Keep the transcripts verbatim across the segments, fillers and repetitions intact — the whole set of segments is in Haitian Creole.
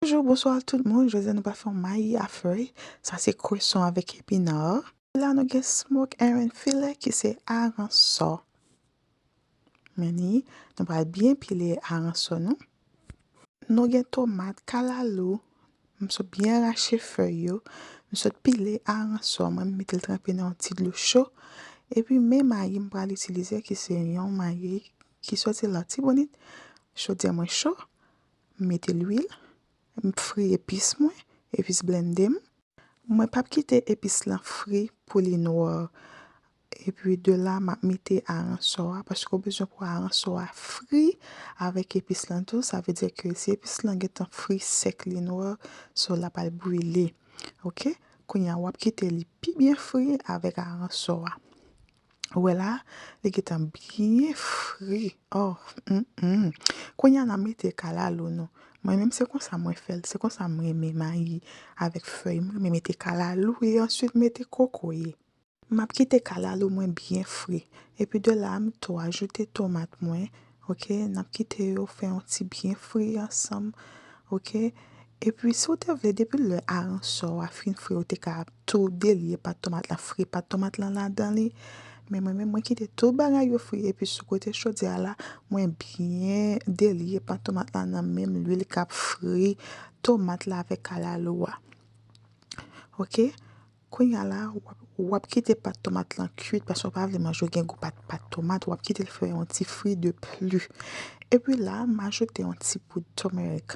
Bonjou, bonswa tout moun. Jodi a nou pral fè yon mayi a fèy. Sa se kweson avèk epina. La nou gen smoke Aaron filet ki se aransò. Men li, nou pral byen pile aransò nou. Nou gen tomat, kalalou. M sot byen rache fèy yo. M sot pile aransò. Mwen m mete l tranpe nan yon ti dlo cho. Epi men mayi m pral itilize ki se yon mayi ki soti Latibonit. Chodyè mwen cho. M mete lwil. M fri epis mwen. Epis blende m. Mwen p ap kite epis lan fri pou li nwa. Epi de la, m ap mete aransò a, paske w bezwen pou aransò a fri avèk epis lan tou. Sa vle di ke si epis lan gentan fri sèk, li nwa, so l ap al brile. Oke? Kounye a, w ap kite li pi byen fri avèk aransò a. Ou wè la, li gentan byen fri. Oh, mm, mm. Kounye a, n a mete kalalou nou. Mwen menm, se konsa mwen fè l. Se konsa mwen renmen mayi avèk fèy. Mwen renmen mete kalalou e answit mete kokoye. M ap kite kalalou mwen byen fri. Epi de la, m tou ajoute tomat mwen. Oke, n ap kite yo fè yon ti byen fri ansanm. Oke, epi si w te vle, depi lè aransò a fin fri, ou te ka tou delye pat tomat lan, fri pat tomat lan ladan li. Men mwen menm, mwen kite tout bagay yo fri. Epi sou kote chodyè a la, mwen byen delye pat tomat lan nan menm lwil k ap fri tomat la avèk kalalou a. Oke? Kounye a la, w ap, w ap kite pat tomat lan kuit, paske w pa vle manje w gen gou pat, pat tomat, w ap kite l fè yon ti fri de pli. Epi la, m ajoute yon ti poud turmeric.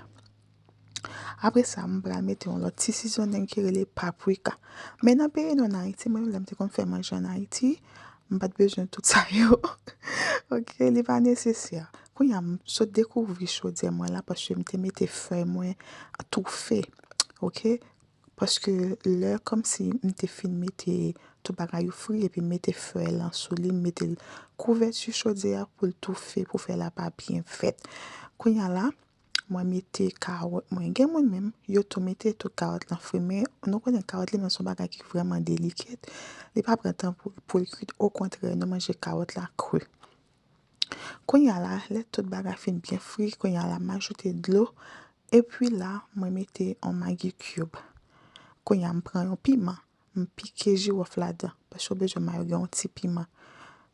Apre sa, m pral mete yon lòt ti sizonnen ki rele paprika. Men nan peyi nou, an Ayiti, mwen, lè m te konn fè manje an Ayiti, m pa t bezwen tout sa yo. Oke, li pa nesesè. Kounye a, m sot dekouvri chodyè mwen la, paske m te mete fèy mwen toufe. Oke? Paske lè kòmsi m te fin mete tout bagay yo fri epi m mete fèy lan sou li, m mete l kouvèti chodyè a pou l toufe, pou fèy la pa byen fèt. Kounye a la, mwen mete kawòt mwen. Gen moun menm, yo tou mete tout kawòt lan fri, men nou konnen kawòt li menm se yon bagay ki vrèman delikèt. Li pa pran tan pou, pou l kuit. Okontrè, nou manje kawòt la kri. Kounye a la, lè tout bagay fin byen fri, kounye a la, m ajoute dlo. Epi la, mwen mete yon Maggi cube. Kounye a, m pran yon piman, m pike jiwòf ladan, paske w bezwen mayi gen yon ti piman.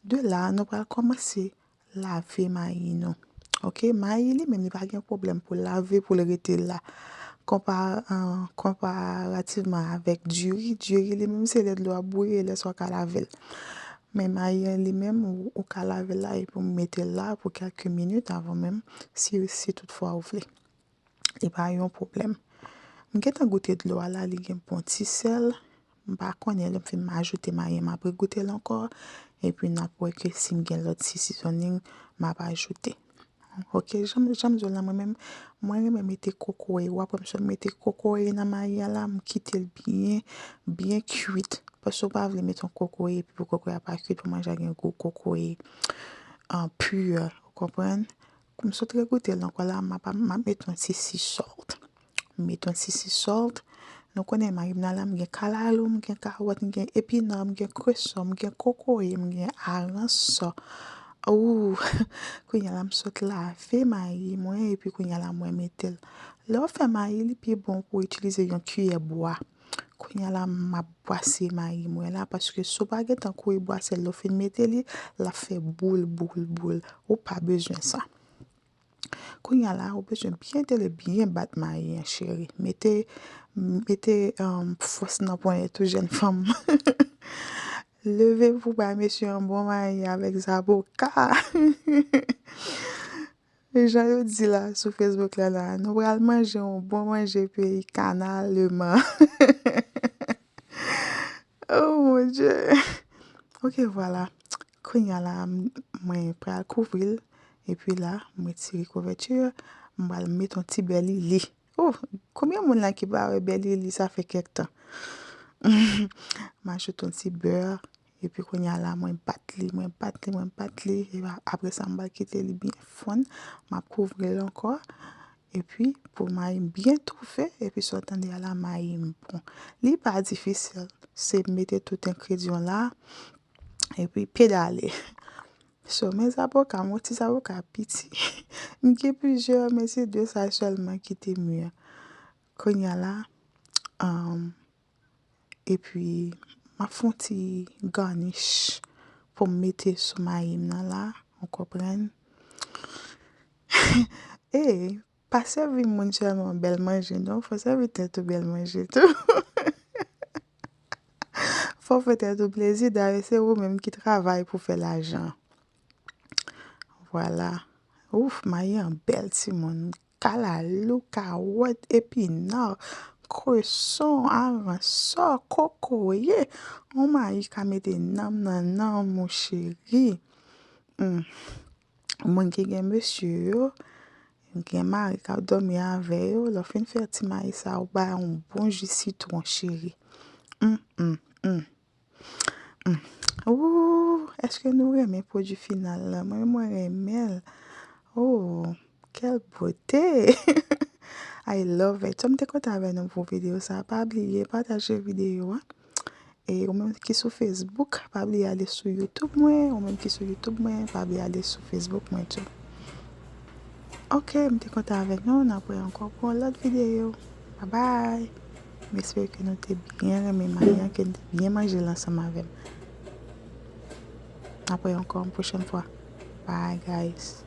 De la, nou pral kòmanse lave mayi nou. Oke, mayi li menm, li pa gen pwoblèm pou lave, pou l rete la. Konpa-, euh, konparativman avèk diri, diri li menm, se lè dlo ap bouyi, lè sa w ka lave l. Men mayi an li menm, ou, ou ka lave l la epi w mete l la pou kèlke minit avan menm, si, si toutfwa ou vle. Li pa yon pwoblèm. M gentan goute dlo a la, li gen bon ti sèl. M pa konnen lè m fin ajoute mayi an, m ap regoute l ankò. Epi n ap wè ke si m gen lòt ti seasoning, m ap ajoute. Oke, jan, jan m di w la, mwen menm, mwen renmen mete kokoye. W ap wè m sot mete kokoye nan mayi a la, m kite l byen, byen kuit. Paske w pa vle mete yon kokoye, epi pou kokoye a pa kuit, pou manje a gen gou kokoye, an, pi, ou konprann? M sot regoute l ankò la, m ap, m ap mete yon ti sea salt. M mete yon ti sea salt. Nou konnen marinad la, m gen kalalou, m gen kawòt, m gen epinan, m gen kresò, m gen kokoye, m gen aransò. Ooh! Kounye a la, m sot lave mayi mwen, epi kounye a la, mwen mete l. Lè w fè mayi, li pi bon pou w itilize yon kiyè bwa. Kounye a la, m ap bwase mayi mwen la, paske si w pa gentan kouri bwase l, lè w fin mete li, l ap fè boul, boul, boul. Ou pa bezwen sa. Kounye a la, ou bezwen byen tele, byen bat mayi an, cheri. Mete, mete, um, fòs nan ponyèt ou, jèn fanm. Leve pou bay mesye yon bon mayi avèk zaboka. Jan yo di la sou Facebook la, la, nou pral manje yon bon manje peyi Kanaleman. Oh mon Dieu. Ok, vwala. Kounye a la, m-, mwen pral kouvri l. Epi la, m retire kouvèti a. M pral mete yon ti bè lili. Oh, konbyen moun la ki pa wè bè lili sa fè kèk tan? M ajoute yon ti bè. Epi kounye a la, mwen bat li, mwen bat li, mwen bat li. E a-, apre sa, m pral kite li byen fonn. M ap kouvri l ankò. Epi, pou mayi m byen toufe, epi sa w tande a la, mayi m bon. Li pa difisil. Se mete tout engredyan la, epi pedale. So, men zaboka, m yon ti zaboka piti. M gen plizyè, men se de sa sèlman ki te mi. Kounye a la, um, epi m ap fè yon ti garnish pou m mete sou mayi m nan la, ou konprann? E pa sèvi moun sèlman bèl manje, non, fò sèvi tèt ou bèl manje tou. Fò fè tèt ou plezi, dayè se ou menm ki travay pou fè lajan. Vwala. Ouf, mayi an bèl timoun. Kalalou, kawòt, epinan, kreson, aransò, kokoye. Yon mayi ka mete nanm nan nanm ou cheri. Hmm. Moun ki gen mesye yo, gen mari k ap dòmi avè yo, lè w fin fè ti mayi sa, ou ba yon bon ji sitwon cheri. Hmm, hmm, hmm. Hmm. Ooh, èske nou renmen pwodui final la? Mwen, mwen renmen l. Oh, quelle beauté! I love it. So, m te kontan avè nou pou videyo sa. Pa bliye pataje videyo a. E ou menm ki sou Facebook, pa bliye ale sou YouTube mwen. Ou menm ki sou YouTube mwen, pa bliye ale sou Facebook mwen tou. Ok, m te kontan avèk nou. N ap wè ankò pou yon lòt videyo. Bye bye. M espere ke nou te byen renmen mayi an, ke nou te byen manje l ansanm avè m. N ap wè ankò yon pwochèn fwa. Bye, guys.